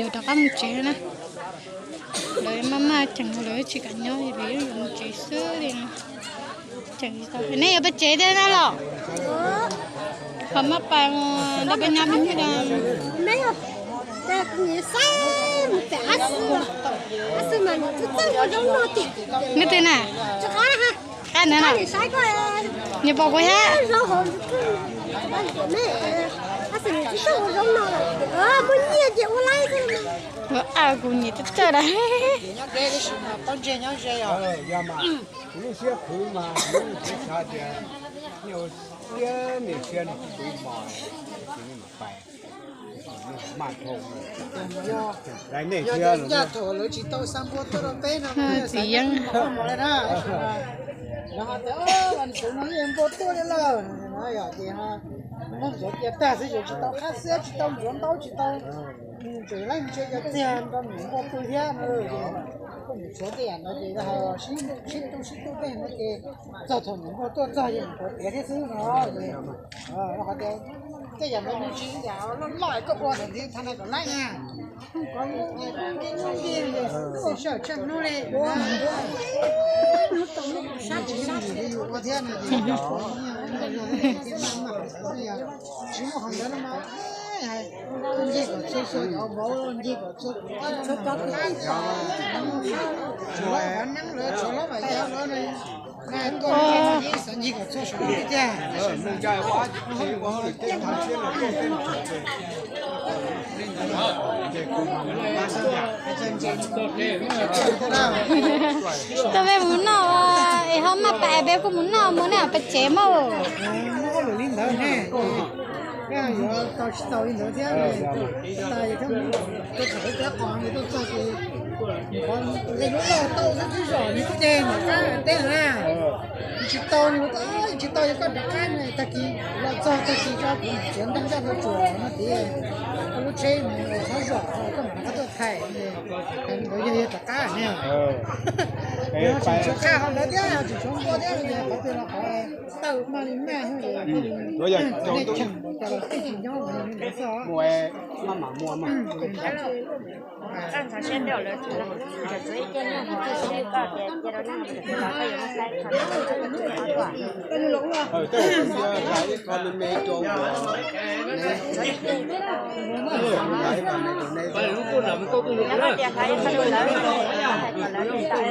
Lawv rov qab mus tsev na. Lawv maj maj cheem, lawv tsis kam nyob li, lawv yeej yuav mus tsev xwb li no. Cheem tsis tau. Nej yuav peb tsev thiab na los? Qhov maj pais mus nrog peb nyob peb thiaj. Neb twg na? Qab ntawd na. Nws pom kuv thiab. Kuv niam txawj txawj da. Kuv lub siab qhwv mas kuv tsis xav tias nej ua siab niam siab no kuv mos, kuv mam pais. Maj dhau. Lawv tsis tau xa npua tuaj rau peb no, txiv yeeb mos li na. Lawv ho tias, tus no yeej npua tuaj li lawm no, yog ces Hmoob ntxuav cia tag xwb, tsis tau qab xwb, tsis tau ntxuav ntaub, tsis tau ntsees leej ntsia cov txiag nrog niam npua pw thiab no. Koj niam tshuav tej yam no ces sib tu sib tu tej no ces txog thaum niam npua tuaj txog ces niam npua tiav thiab xwb no. Qhov tias tej yam no nws tsis yam loj loj koj ua thaum ntxiv thaum no kom laib na. Sawm tsheej hnub li hnub tau hnub sab tsis sab li yus ua thiab no ces tsis muaj qhov ntawd no mas. Ncig kom txhua txhua cov vauv, ncig kom txhua tus, tshuav lawv neeb lawv, tshuav lawv vam yog lawv na. Tuaj ncig kom txhua saum tiag. Tuaj peb mus noj, es ho maj pais peb kuj mus noj mus nej peb tsev mog. Yuav tau tsis tau li ntawd thiab, tuaj txog peb cov qos nws tuaj txog ces nqe lub loj tau xwb, twb zom nws kuj ces nram qab teb na. Tsis tau, tsis tau yog koj nram qab tag kis los txog tag kis tso kuv txiav nrog zaj rau tsuas no tias koj lub tsheb mus txhob zom, koj mam rov qab tuaj thaij. Ntawd yog yog tom qab ne. Yog tsis tshuav qab qhov ntawd thiab, tsis tshuav npua thiab, qhov twg los qhov tawj maj li maj, nej cheem npaum cas los tej tsis nyob li ntawd xwb os. Yog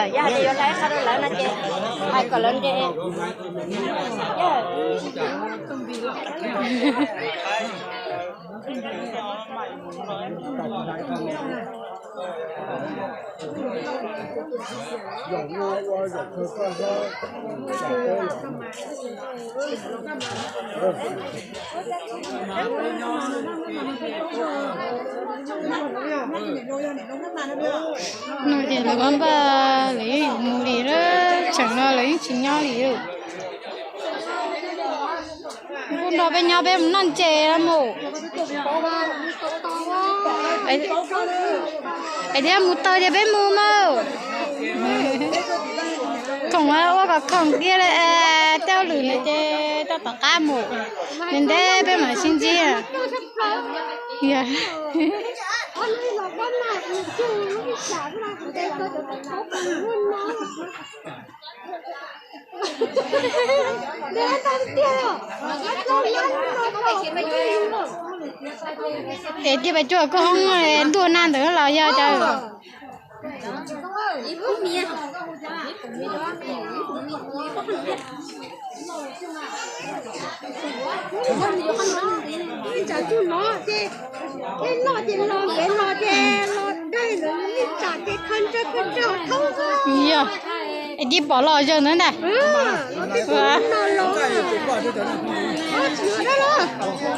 hais tias yuav hlais qhov rau lawv no ces hais kom lawv nres. No ces lawv pab npaj lawv yeej yuav mus li lawm, tseem no lawv yeej tsis nyob li. Kuj nrog peb nyob peb mus noj ntses mus. Es thiab mus tau ces peb mus mas. Khoom ua kom khoom kiag li, tej hauj lwm no ces tau tom qab mus. Ntev ntev peb mam sib ntsib. Es tij pais cuag koj hoob ntuj nag ntawd los yog cas? Tsam tsuj no ces, tej noj ces los, pem los ces los daig ntawd, ib tsam ces khaws ntsawg khaws ntsawg thoob. Yog, es tij pom los yawg ntawd ntag.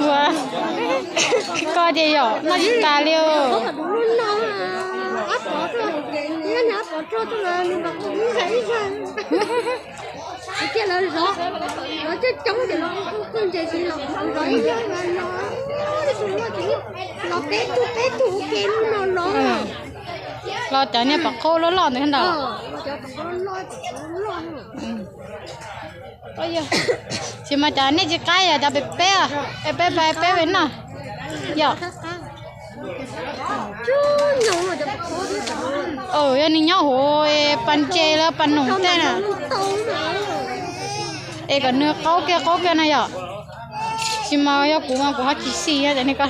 Ua, koj ces yom, noj tsis tas li. Cia lawv zov, zov coob coob ces los qw ntses tsis los, zov ib yam los, los peb tug peb tug ua ke no los. Los cov niag pom qab loj loj ntawd ntag. Yog, tsis mas cas nej tsis qab yog cov pem peb, peb pais peb pem no yom. Yog nws nyob hauv pas ntses lawv pas noom tej na. Es kom nws qaub kiag qaub kiag na yom. Tsis mas yog kuv mas kuv ho tsis xis tias nws ko.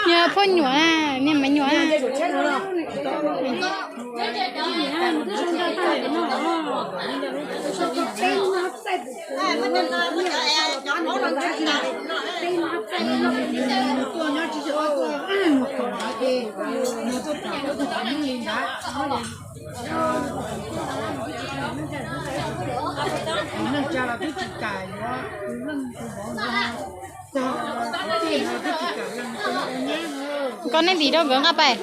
Niag phooj nyuam na, niag me nyuam na. Koj neb ntim rau nkawd nqa pais.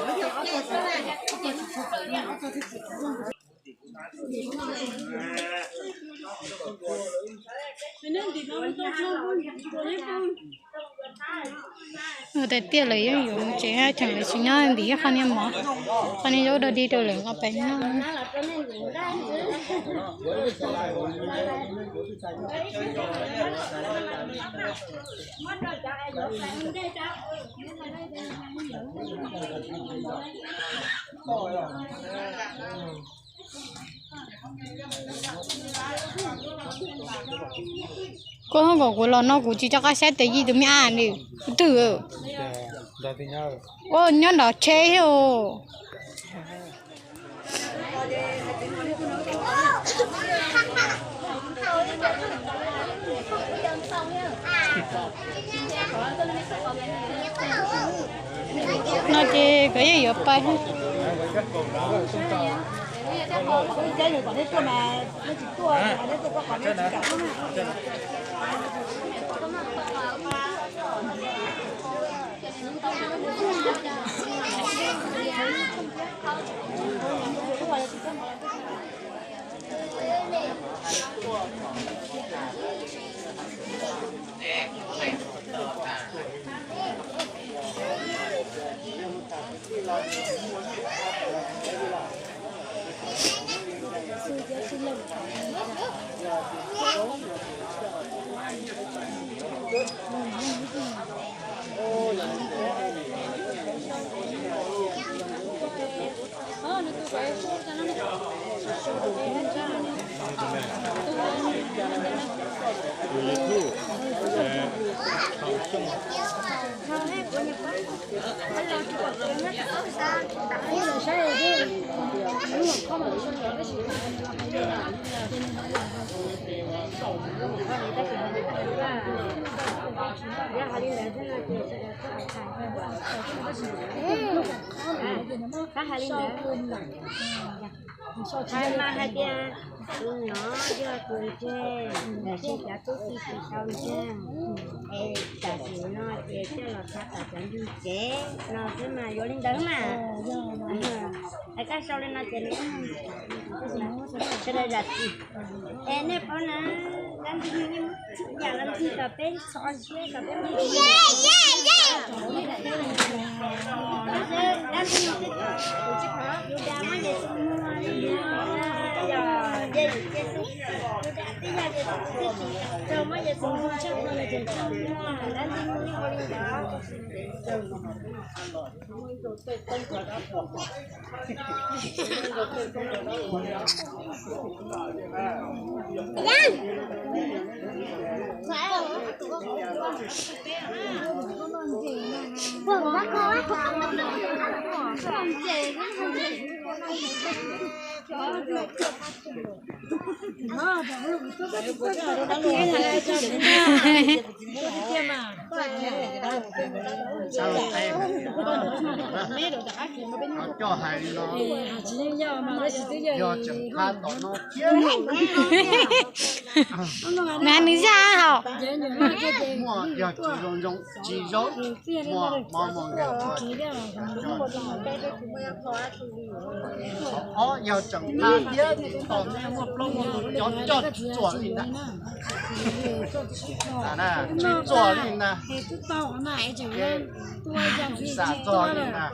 Ua tiag tiag lawv yeej yuav mus tsev, cheem lawv tsis nyob ntim qhov niag mov, qhov niag zaub dog dig rau lawv nqa pais noj. Koj hoob kom kuv los no kuv tsis rov qab saib tes yij tus me ab nws twg. Ua nyob nrov tsheb os. No ces koj yeej yuav pais. Hais li ntawd, hais mas hais tias tus no yog tus ntseg, tab sis cov tub txib tsis tau ntseeg, es tam sim no ces coj los tham tom cov ntug cev no xwb mas yuav li ntawd mas. Es koj sau li no ces nws sawv daws zam txim. Es nej paub na, dab ntxwg nyoog muaj txhua yam los ntxig kom peb txhob siab kom peb muaj siab. Dab ntxwg nyoog twb muaj Yexus muag li, yog Yexus, Yexus, tus dab twb yog Yexus tus txiaj tsim tag nrho muab Yexus muag tshaj plaws, dab ntxwg nyoog yeej ua li ntawd. Coj hais li no, yog tseem qab tom no thiab. Nag nws zaj hauv. Muaj yog tsis zoo zoo, tsis zoo, muaj mob muaj nkeeg. Ob yog tseem qab thiab tom nej muaj plaub muaj ntug cov coj tsis txuam li ntag. Tsis txuam li ntag. Tsis xam txog li ntag.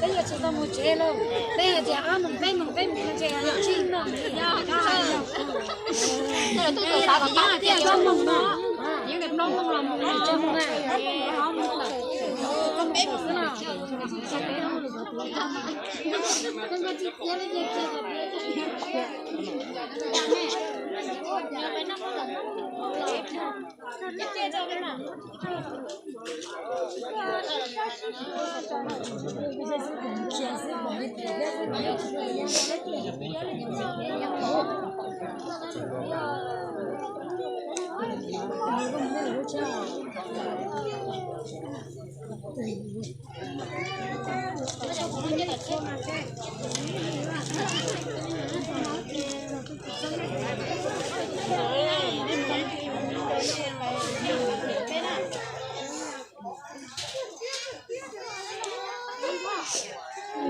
Peb yuav tsis tau mus tsev lauj, peb hais tias ob moos peb moos peb mus tsev, tsib moos, peb moos no, peb moos na, peb moos xwb no.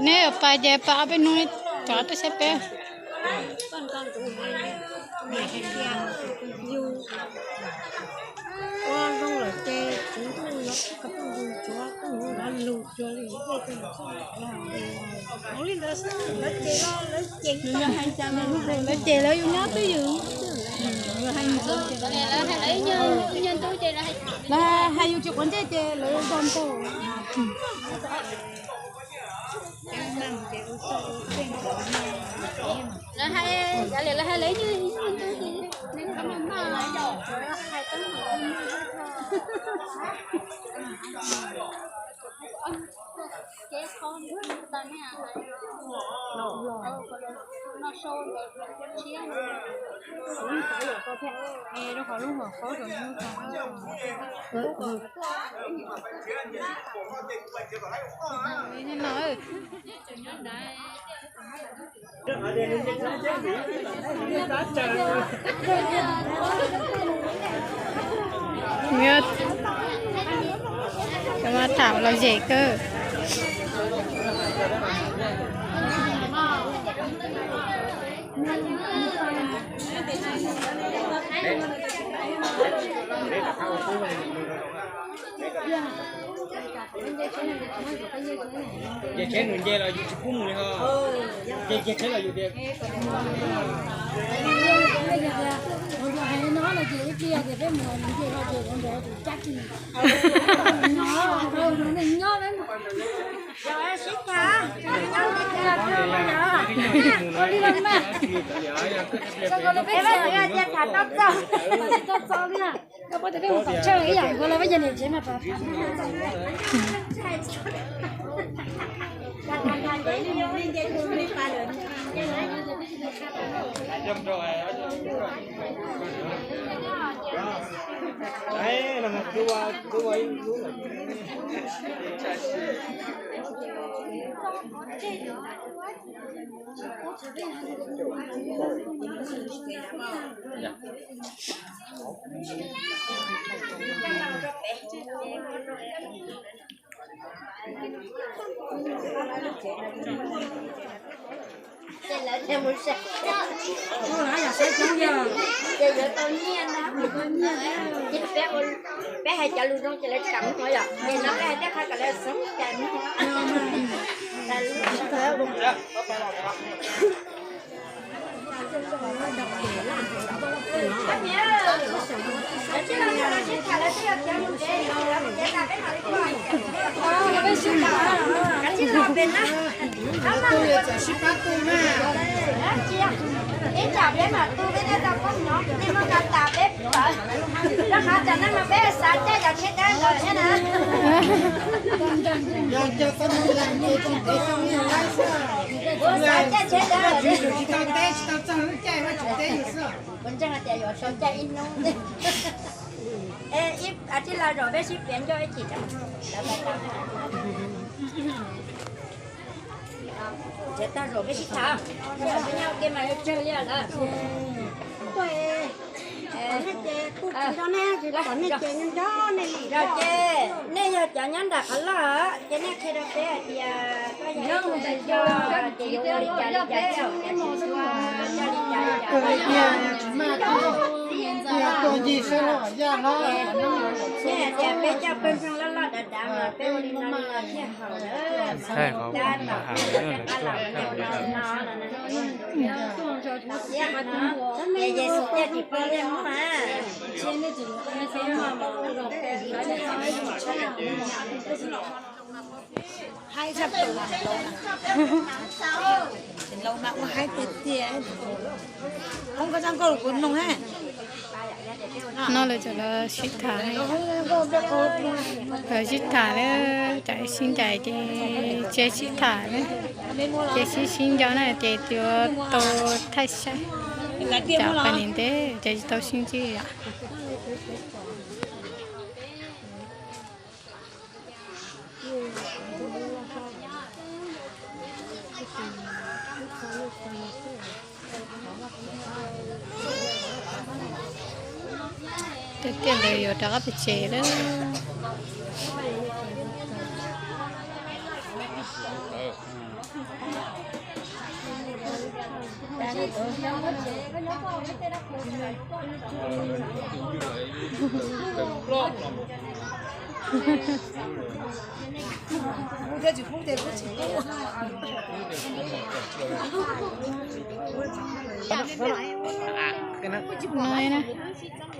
Neb yuav pais ces pais ob peb hnub, cov tub saib peb. Lawv ces lawv yus nyob twj ywm. Lawv hais yus tsis quav ntsej ces lawv zoo nkaus. Lawv hais, lawv hais lawv ib nyuag ib nyuag ntu ces nws qhov muag maj. Ces qhov tas ne, no sau ntawd tshiab, rau qhov lub hauv qhov rau no. Tham lom zem kawg. Ces tsheb nws nce los yus tsis pub mus li ho. Ces ces tsheb los yus tias. Lawv tias mus saib, ces yuav tau nyiaj na. Ces peb, peb hais cov lus zoo ces lawv tsis kam mus yom. Ces no peb hais tej qho kom lawv xav cai mus. Ib tsam peb mam tu peb tej tau poj nyob, nej muab ko tas peb pawv. Rau qhov tias nej mas peb xav caij cov tsheb dawb ntawd thiab na. Yog cov tau mus lam ces tsis ntev xyoo yog laib xwb. Kuv xav caij tsheb dawb ntawd. Tsis tau teb, tsis tau txog lub caij Vajtswv teb yus xwb. Kuv ntseeg hais tias yuav sau caij ib hnub. Es ib tij laug zaum peb sib piav ncauj ib chim. Nrhiav tag zaum peb sib tham, peb nyob ua ke mas yuav tsawg li lawm. Yog ces nej yog cov nyob nram qhov loj ces nej qhia rau peb hais tias koj yog ib tug ntxhais coj ces yuav ua li cas li cas thiaj haum, coj li cas li cas. Tuaj ncig saib los yaj no. Nej hais tias peb coj pawg ntseeg loj loj dav dav mas peb ua li no li no thiaj haum na. Tab tom qab los no no no. Ces Yexus coj tsis pom nyiaj muag mas. Haib tshaj plaws, tsis laus mas ua haib tiag tiag. Hoob koj txaj nkauj los kuv mloog na. No lawv tseem los sib tham, lawv sib tham na, tam sib ncaim ces tsis sib tham na, ces sib sib nco na ces yuav tau thaij saib. Tsam pais ntev ces tsis tau sib ntsib yom. Tiag tiag lawv yuav rov qab pem tsev lawm.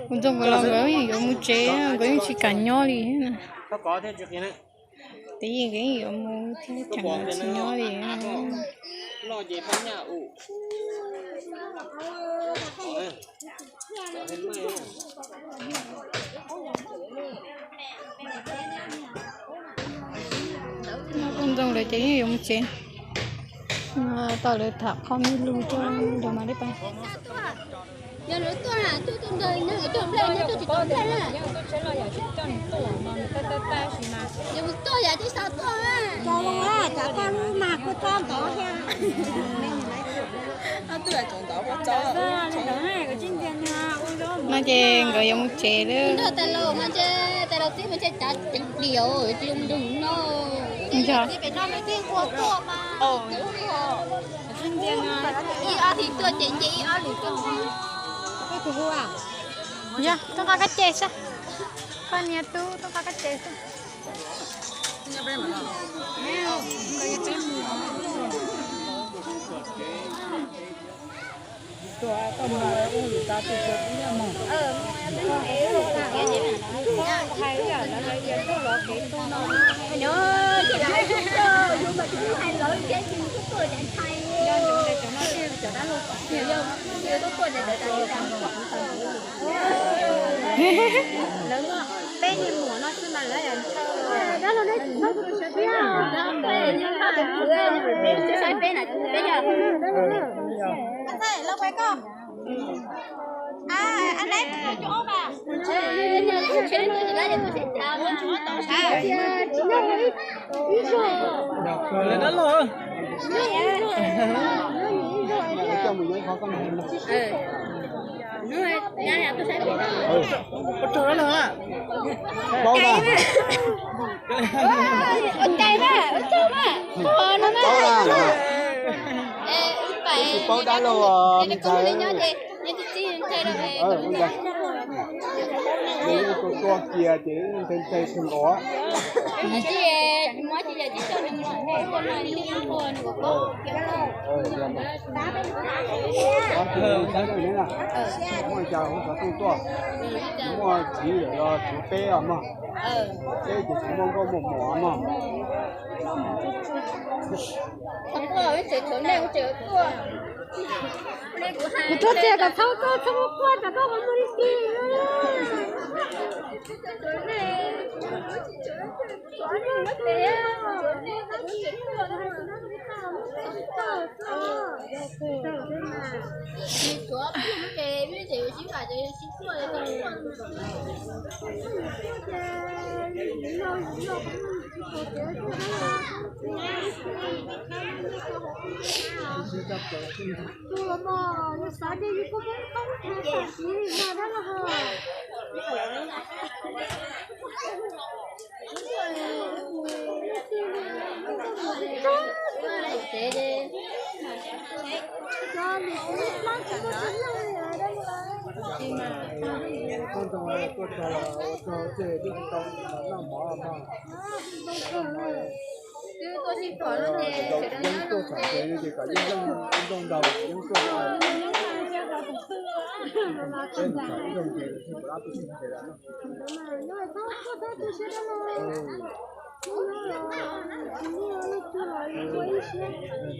Kuv ntxoog nkawd los nkawd yeej yuav mus tsev, nkawd yeej tsis kam nyob li na. Twb yog nkawd yeej yuav mus thiab, tseem tsis nyob li. Kuv ntxoog lawv ces yeej yuav mus tsev. Tau lawv tham qhov me lus rau mas li pab. Yog lawv tuaj na, tuaj tuaj ntawd, yog lawv tuaj nplej, yog tuaj tsis tau nplej na. Yog mus tuaj yam twb xav tuaj na. Cov lub mas kuj txob ntov thiab. No ces nkawd yuav mus tsev lawm. Nrog tais laus mas ntshe tais laus tib mas ntshe cav ceev plias tsis zoo nrog no. Yog. Ib ob hlis tuaj ces nce ib ob hlis tuaj. Yog, tuaj nqa kab ce saib. Koj niag tub tuaj nqa kab ce saib. Lawv muaj peb niag muam no xwb mas lawv yog ntshaw. Saib peb na, peb yog. Ua cai na, ua cai na, ua no na. Tsis paub dab laug os, me ntxhais. Ua cas? Tua tua kiag ces nthe nthe tsis nkaus. Muab cas hauv xov tooj tuaj, muaj txiv lawm los txiv peb os mog. Peb ces tsis muaj nkauj muaj muam mog. Kuv tuaj tias kom txhob koj txhob muab quaj rau koj qhov muag li ti. Yeej tuaj txog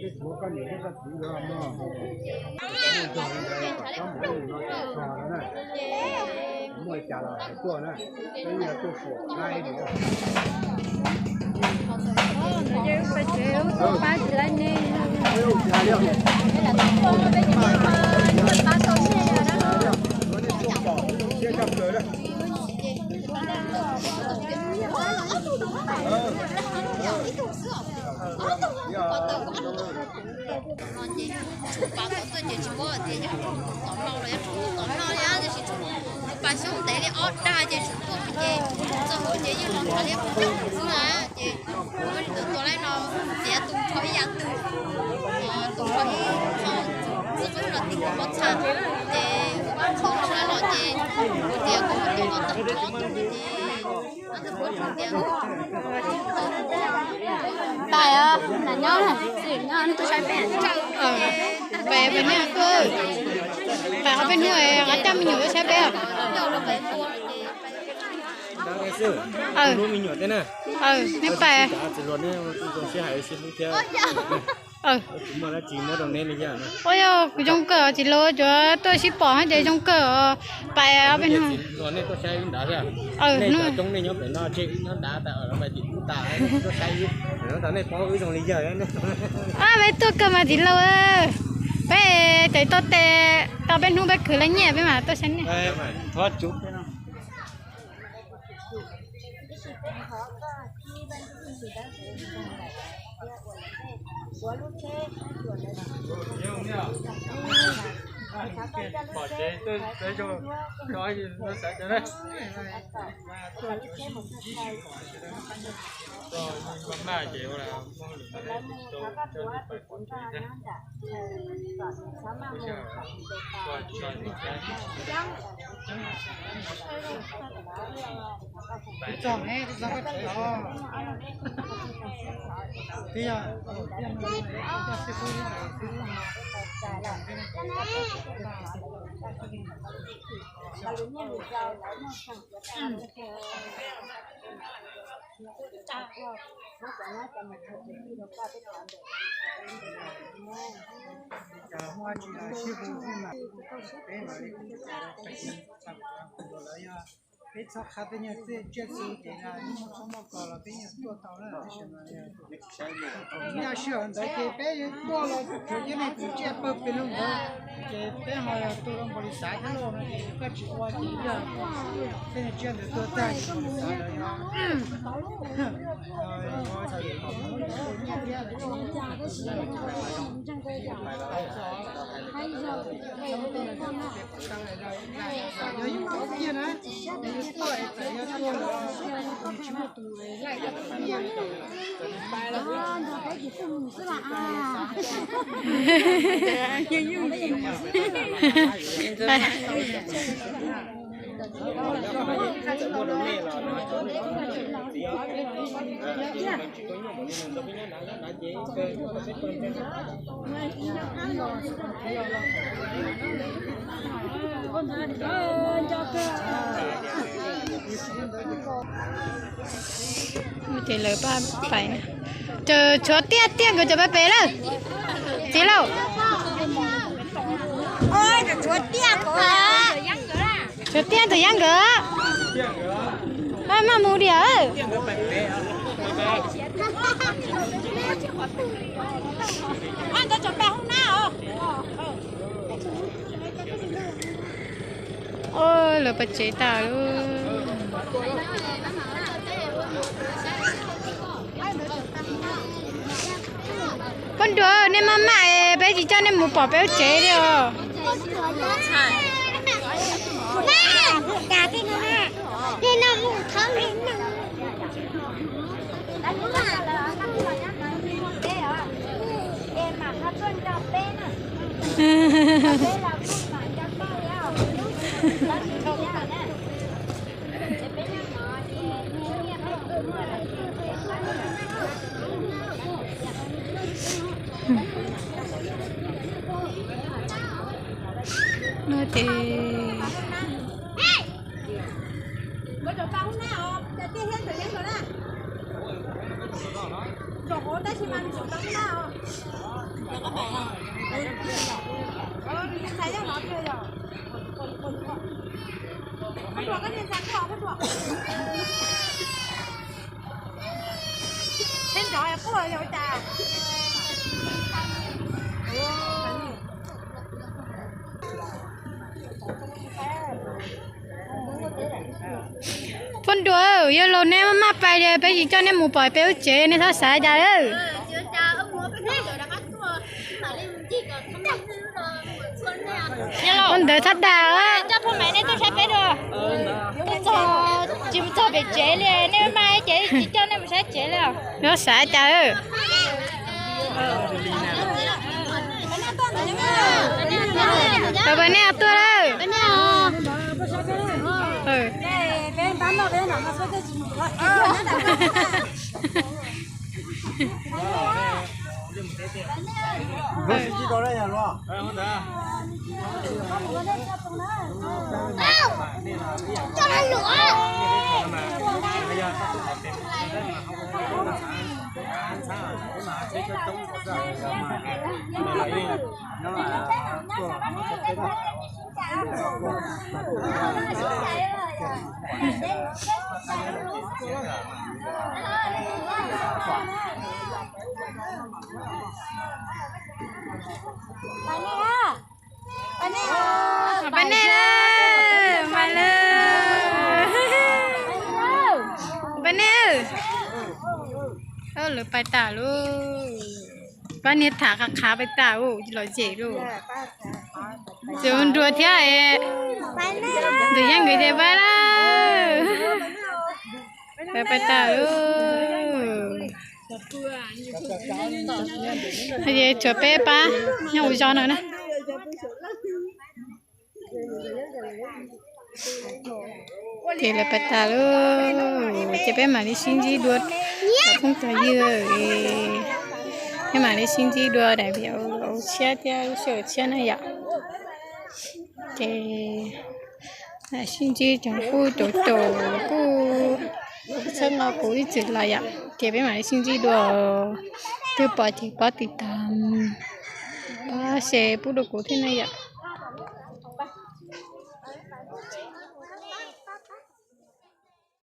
ces kom yeej zoo nraug, yeej tuaj txog. Muaj cas los hais tuaj na, peb yuav tuaj suam laib li. Los ces tsis paub tuaj ces tsis paub tias yog txog tom no los yog tsis txog tom no li, tab sis kuv pas xyoob ntev li ob dag ces tsis tuaj ces txog hauv ces yeej los nrho li xwb na. Ces kuv tus tua laib no txiav tus nrho ib yam twg, tus nrho ib qho txiv qub no tim kuv pob txha, ces kuv pob txha no los ces kuv tias kuv mus tua tau tag nrho tus no ces Pais, nyob, nyob tuaj saib peb. Pais, pais nyob, pais ob peb hnub, qab coj me nyuam tuaj saib peb. Neb pais. Ua yog kuv zoo kawg os, txiv laus, cov tuaj sib pom ces zoo kawg os. Pais ob peb hnub. Peb tuaj kawg mas txiv laus, peb tes tau tes tau peb hnub peb khwv lawv nyiaj peb mam tuaj saib nej. Peb txhob qha tej nyuag tsiaj txhu ces muaj txhob muaj kos los peb yeej tuaj tau na, tab sis mas yog sij hawm ntawd ces peb tuaj los tsuas yog nej tus tsiaj pawg pes lug ntawd ces peb ho yog tus npaum li xav thiab lauj no ces koj tsis ua ces yog tej nyuag tsiaj ntawd tuag tag ces tus xav ntawd yog Yog yus tuaj kiag na, yus tuaj es txawm yog tuag los nws tsis muaj tus laij koj tus nyiaj li. Nrog peb tus tub mus xwb las. Ces lawv pais, ces tshuav tiaj tiaj nkawd cov pab pem lawm. Txiv lauj, tshuav tiaj tus yab nkawd, maj mus diam. Lawv pais tsev tas lawm. Poj Nruas, nej maj mam es peb tsis coj nej mus pom peb lub tsev li os. No ces Poj Nruas, yog los nej maj mam pais li, peb tsis coj nej mus pom peb lub tsev, nej txhob xav cas lawm. Ua ntawd txhob dag. Tsis mus txog pem tsev li, nej maj mam ces tsis coj nej mus saib tsev li. Txhob xav cas. Tau pab nej tuaj lawm. Pab nej, pab nej, lawv pais tas lawm. Pab niag tham qhav qhav pais tas lawm, los zem lawm. Txiv Nruas thiab Ntxawm Yeeb nkawd ces pab lawm. Lawv pais tas lawm. Ces tshuav peb pab nyob hauv zos no na. Ces lawv pais tas lawm, ces peb mam li sib ntsib dua cov phooj cov ywg, peb mam li sib ntsib dua daim video tshiab thiab lub sij hawm tshiab na yom. Ces sib ntsib tsoom kuj caum caum kuj txhawb nqa kuv ib txwm los yom, ces peb mam li sib ntsib dua. Twb pom ces pab tiv tas, pab share pub rau kuv thiab na yom.